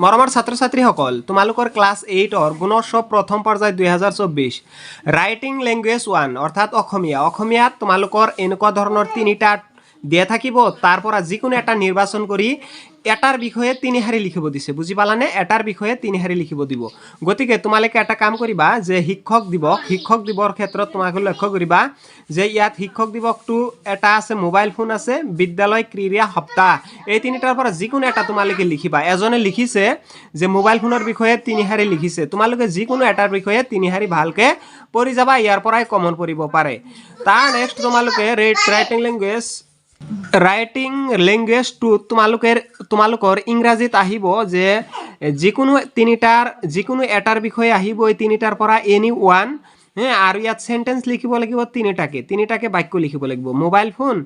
মৰমৰ ছাত্ৰ ছাত্ৰীসকল, তোমালোকৰ ক্লাছ 8ৰ গুণোৎসৱ প্ৰথম পৰ্যায় 2024, ৰাইটিং লেংগুৱেজ 1, অৰ্থাৎ অসমীয়া। অসমীয়াত তোমালোকৰ এনেকুৱা ধৰণৰ তিনিটা দিয়া থাকিব। তাৰ পৰা যিকোনো এটা নিৰ্বাচন কৰি এটাৰ বিষয়ে তিনি শাৰী লিখিব দিছে। বুজি পালানে? এটাৰ বিষয়ে তিনি শাৰী লিখিব দিব। গতিকে তোমালোকে এটা কাম কৰিবা যে শিক্ষক দিৱস, শিক্ষক দিৱসৰ ক্ষেত্ৰত তোমালোকে লক্ষ্য কৰিবা যে ইয়াত শিক্ষক দিৱসটো এটা আছে, মোবাইল ফোন আছে, বিদ্যালয় ক্ৰীড়া সপ্তাহ। এই তিনিটাৰ পৰা যিকোনো এটা তোমালোকে লিখিবা। এজনে লিখিছে যে মোবাইল ফোনৰ বিষয়ে তিনি শাৰী লিখিছে। তোমালোকে যিকোনো এটাৰ বিষয়ে তিনি শাৰী ভালকে পঢ়ি যাবা। ইয়াৰ পৰাই কমন পৰিব পাৰে। তাৰ নেক্সট তোমালোকে ৰাইটিং লেংগুৱেজ 2, তোমালোকৰ ইংৰাজীত আহিব যে যিকোনো তিনিটাৰ যিকোনো এটাৰ বিষয়ে আহিব এই তিনিটাৰ পৰা, এনি ওৱান হে। আৰু ইয়াত চেণ্টেঞ্চ লিখিব লাগিব, তিনিটাকে তিনিটাকে বাক্য লিখিব লাগিব। Mobile phone,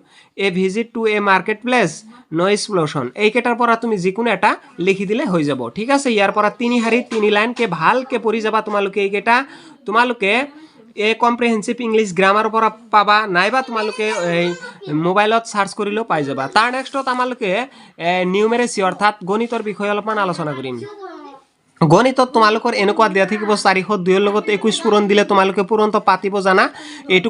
a visit to a market place, noise pollution। এইকেইটাৰ পৰা তুমি যিকোনো এটা লিখি দিলে হৈ যাব। ঠিক আছে? ইয়াৰ পৰা তিনি শাৰী তিনি লাইনকে ভালকে পঢ়ি যাবা তোমালোকে। এইকেইটা তোমালোকে এই কম্প্ৰিহেনচিভ ইংলিছ গ্ৰামাৰৰ পৰা পাবা, নাইবা তোমালোকে এই মোবাইলত চাৰ্চ কৰিলেও পাই যাবা। তাৰ নেক্সটত আমালোকে নিউমেৰেচি অৰ্থাৎ গণিতৰ বিষয়ে অলপমান আলোচনা কৰিম। গণিতত তোমালোকৰ এনেকুৱা দিয়া থাকিব, 402ৰ লগত 21 পূৰণ দিলে, তোমালোকে পূৰণটো পাতিব জানা, এইটো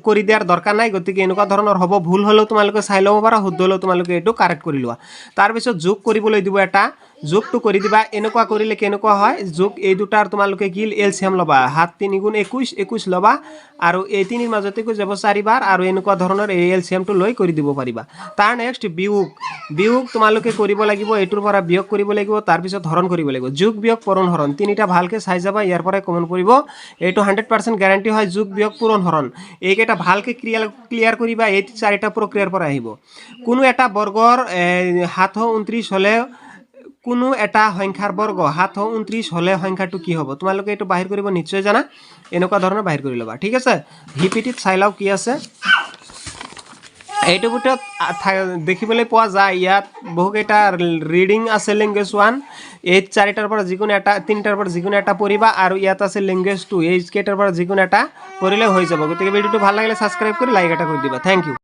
কৰি দিয়াৰ দৰকাৰ নাই। গতিকে এনেকুৱা ধৰণৰ হ'ব। ভুল হ'লেও তোমালোকে চাই ল'ব পাৰা, শুদ্ধ হ'লেও তোমালোকে এইটো কাৰেক্ট কৰি লোৱা। তাৰপিছত যোগ কৰিবলৈ দিব এটা, যোগটো কৰি দিবা। এনেকুৱা কৰিলে কেনেকুৱা হয় যোগ? এই দুটাৰ তোমালোকে কি এলচিএম ল'বা। সাত তিনি গুণ 21, 21 ল'বা আৰু এই তিনিৰ মাজতে 21 যাব চাৰিবাৰ আৰু এনেকুৱা ধৰণৰ এই এলচিএমটো লৈ কৰি দিব পাৰিবা। তাৰ নেক্সট বিয়োগ। বিয়োগ তোমালোকে কৰিব লাগিব, এইটোৰ পৰা বিয়োগ কৰিব লাগিব, তাৰপিছত হৰণ কৰিব লাগিব। যোগ, বিয়োগ, পূৰণ, হৰণ তিনিটা ভালকৈ চাই যাবা। ইয়াৰ পৰাই কমন পৰিব, এইটো 100% গেৰাণ্টি হয়। যোগ, বিয়োগ, পূৰণ, হৰণ এইকেইটা ভালকৈ ক্লিয়াৰ কৰিবা। এই চাৰিটা প্ৰক্ৰিয়াৰ পৰা আহিব। কোনো এটা বৰ্গৰ 729 হ'লে, কোনো এটা সংখ্যাৰ বৰ্গ 729 হ'লে সংখ্যাটো কি হ'ব? তোমালোকে এইটো বাহিৰ কৰিব নিশ্চয় জানা। এনেকুৱা ধৰণৰ বাহিৰ কৰি ল'বা। ঠিক আছে? ভিপিটিত চাই লওঁ কি আছে। এইটো ভিতৰত দেখিবলৈ পোৱা যায়, ইয়াত বহুকেইটা ৰিডিং আছে। লেংগুৱেজ 1, এই চাৰিটাৰ পৰা যিকোনো এটা, তিনিটাৰ পৰা যিকোনো এটা পঢ়িবা। আৰু ইয়াত আছে লেংগুৱেজ 2, এই কেইটাৰ পৰা যিকোনো এটা পঢ়িলে হৈ যাব। গতিকে ভিডিঅ'টো ভাল লাগিলে ছাবস্ক্ৰাইব কৰি লাইক এটা কৰি দিবা। Thank U.